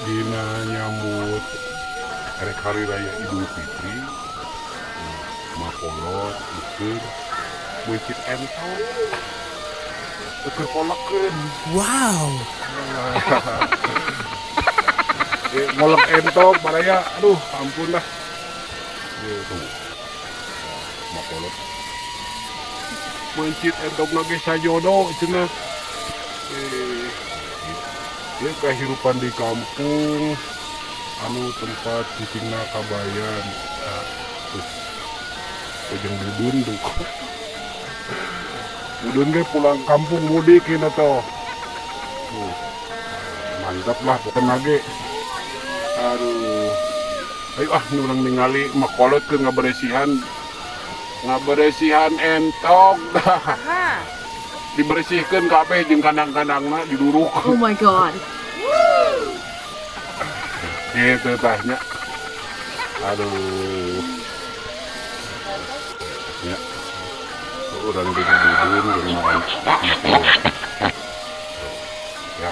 Dina nyambut erek hari raya Idul Fitri, makolot ukur meuncit entog ukur kolokeun. Wow. Ngolok entog baraya, aduh ampun dah. Tuh makolot meuncit entog lagi sajodo cenah. Ya kehidupan di kampung anu tempat cicingna kabayan, terus ujung dudun tuh dudun ge pulang kampung mudik ini tuh. Mantap lah pokoknya lagi. Aduh, ayo ah urang ningali makolot ke ngaberesihan entog. Dibersihkan kabeh jeung kandang-kandangna diduruk. Oh my god. Gitu tahnya. Aduh. Ya. Urang jeung dudun jeung ya.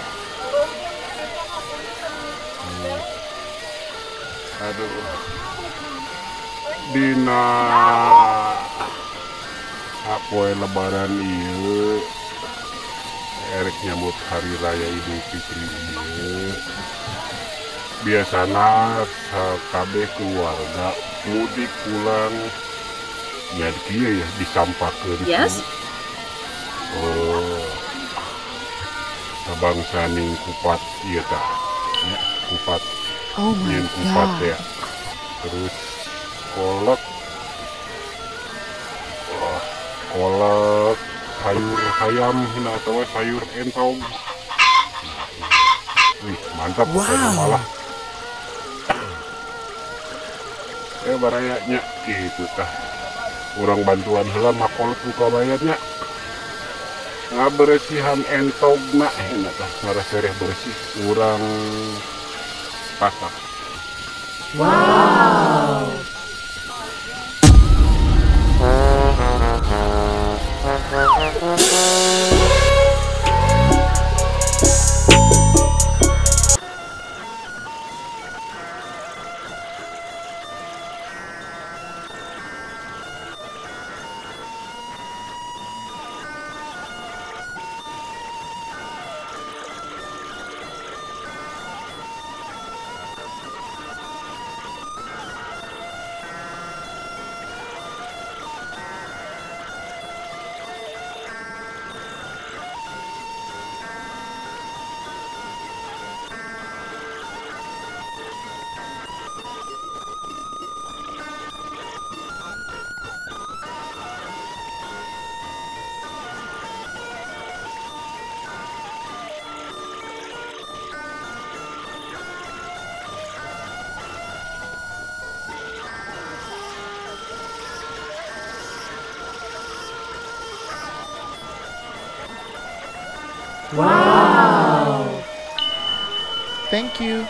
Aduh. Dina poe lebaran ieu erek nyambut hari raya Idul Fitri ieu biasana sakabeh keluarga mudik pulang ya kieu ya disampakeun. Yes. Oh, sabangsaning kupat ieu tah ya, kupat. Oh my god. Kupat ya. Terus kolak. Kolak sayur ayam hina atau sayur entog. Wih, mantap. Wow. Malah. Ya barayanya gitu tah. Urang bantuan heula makolot ku kabayatnya. Ngaberesihan entogna hina tah, ngarasereh bersih urang pasak. Wow. Wow. Thank you.